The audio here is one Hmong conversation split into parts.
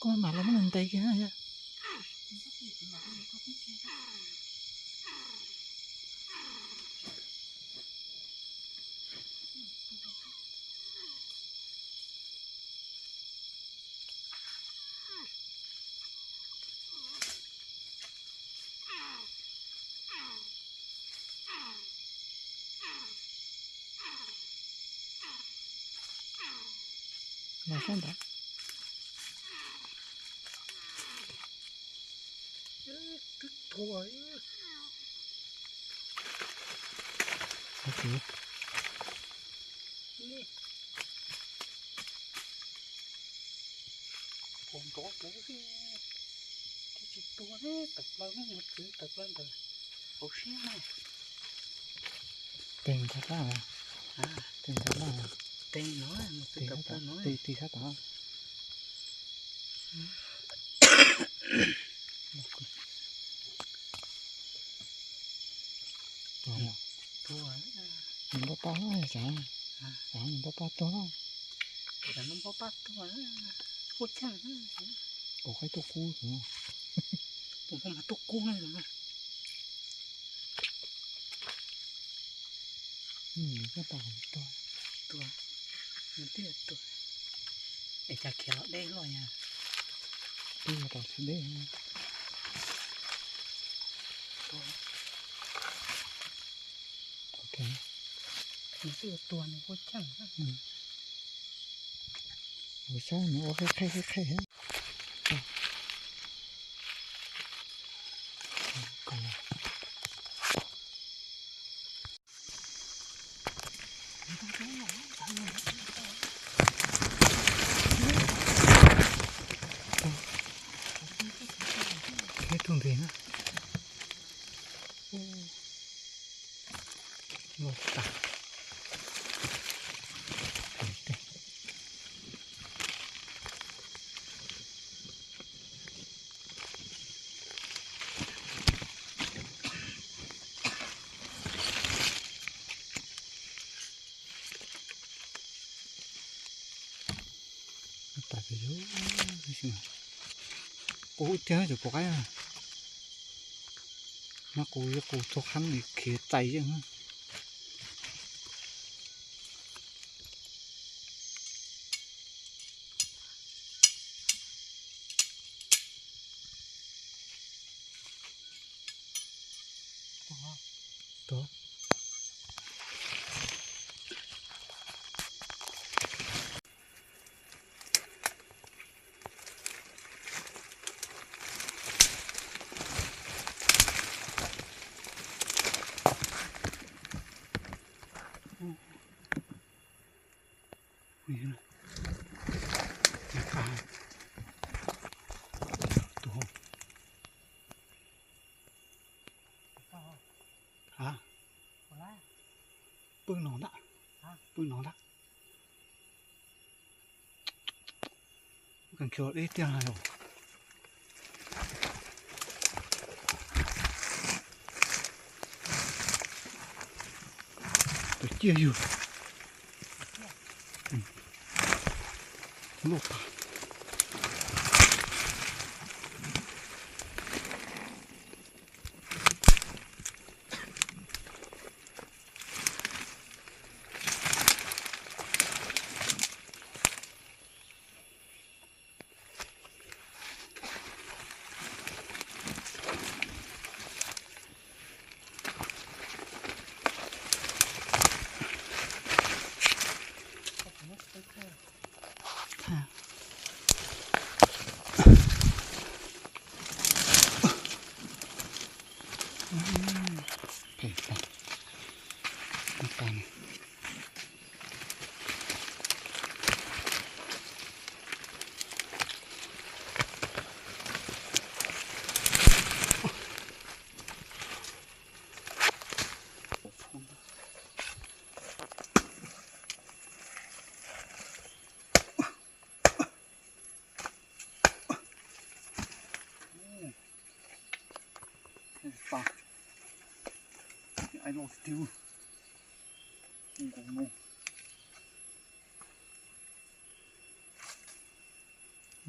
Koj mam los muab nws ntes kiag na yog. Los sab ntawd. Twb tuag. Pom nrov kuv thiab, thiab tsis tuag thiab, tawm plaws mus txwv tawm plaws ntawm hauv siab na. Tes ntxhab laj, tes ntxhab laj, tes no, tes sab tod, tes sab tod. Tus, tus, tus npab pab, xav, xav npab pab tuag. Xav npab pab tuag, kuj cheej. Tus qaib tuaj kub tus, tus no mas tuaj kub na. Tuag, tuag, tuag. Es cas khiav los deb luaj yog? Twb yog tau tsis deb. Nws twb yuav tuag nws kuj cheej. Ua saib nws ua qheb qheb qheb qheb. Ib tug ntxiv na. Los tas. Qus tiag cov pom qaib. Mas qus, qus txog qhab khiav txais yeej. Tuag. Pw no ntag, pw no ntag. Kheev khiav deb tiag yog. Tus ciaj yug. Loj tas.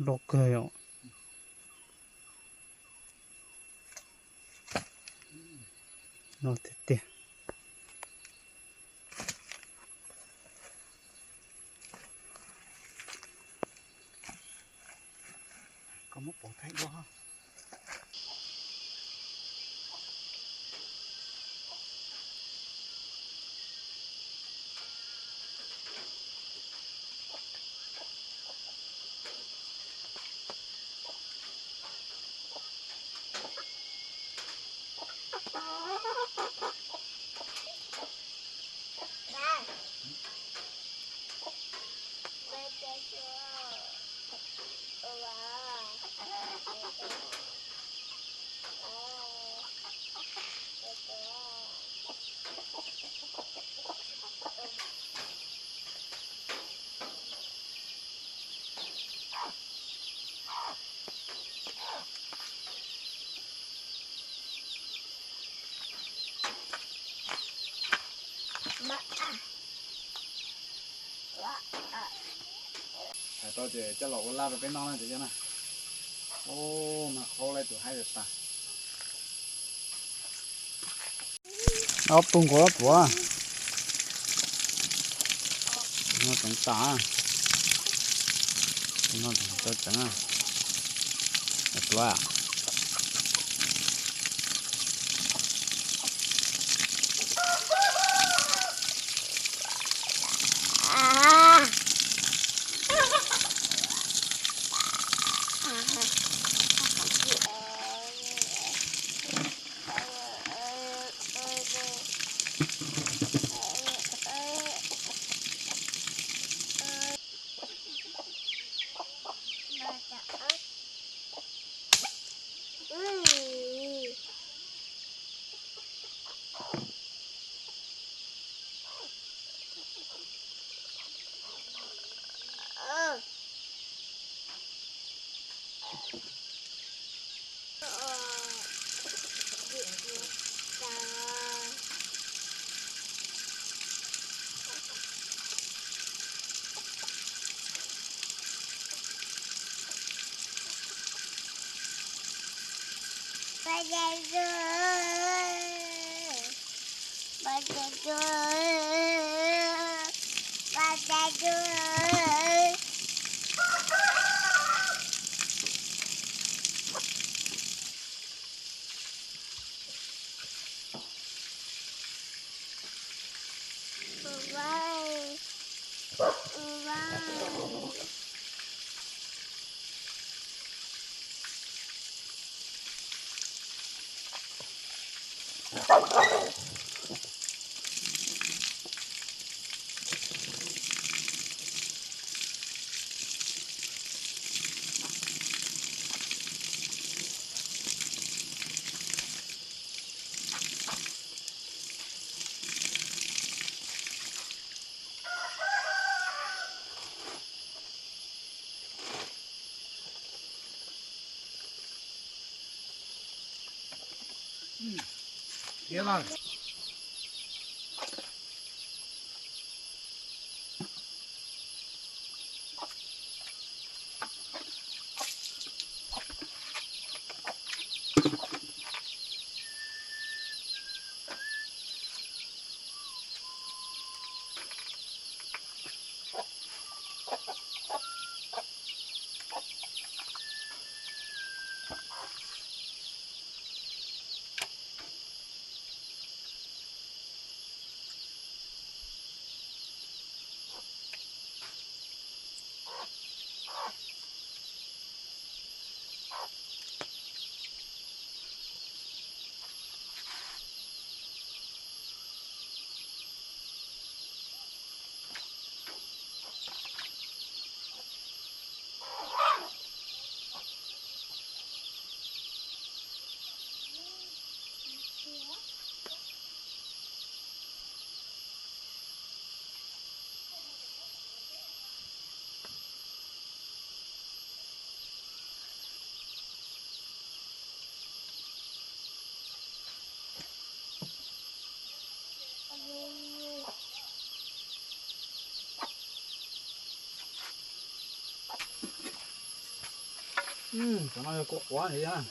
Loj kawg yom. Loj tiag tiag. Koj muab pov thaij dua. Hais tau ces coj los ua laj rau peb noj na cov yawg na. Ub, mas qhau lawm tus haib tas tas. Ob tug nkaus ob tuav. No tseev tas. No tseev, tseev. Tuav. Cov no yog kua quav thiab.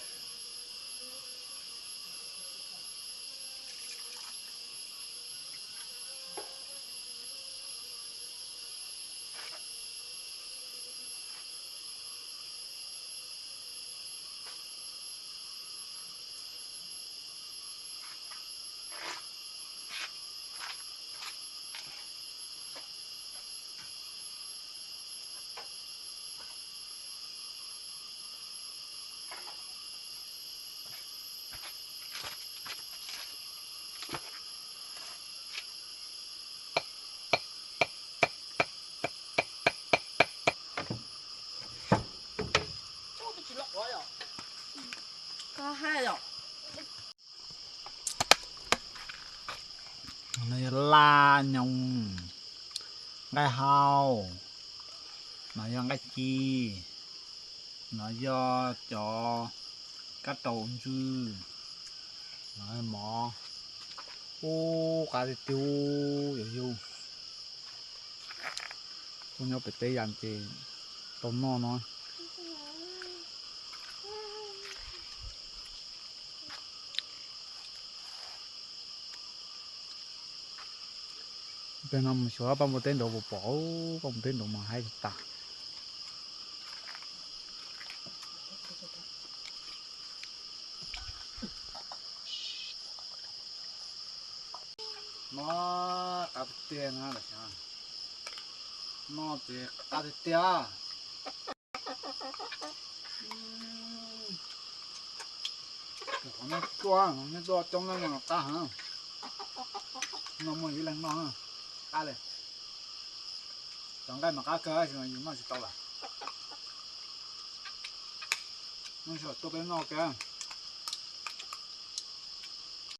No yog laj nyoos, nqaij hau, no yog nqaij ci, no yog cov kab raus ntswg, no mov. Ub, qab tiag tiag yus yug. Kuv nyob pem teb yas ces tau noj no. Peb no mus xyuas paj npua teb nraud puas pom, paj npua teb nraud mas haib tas. No qab tiag tiag na, no ces qab tiag tiag. Qhov no tuaj, no tuaj coob na, no qab heev. No muaj ib leeg noj, qab li. Cov nqaij mas qab kawg, yus noj tsis tau lawm. Noj tsis tau tuaj peb noj kiag.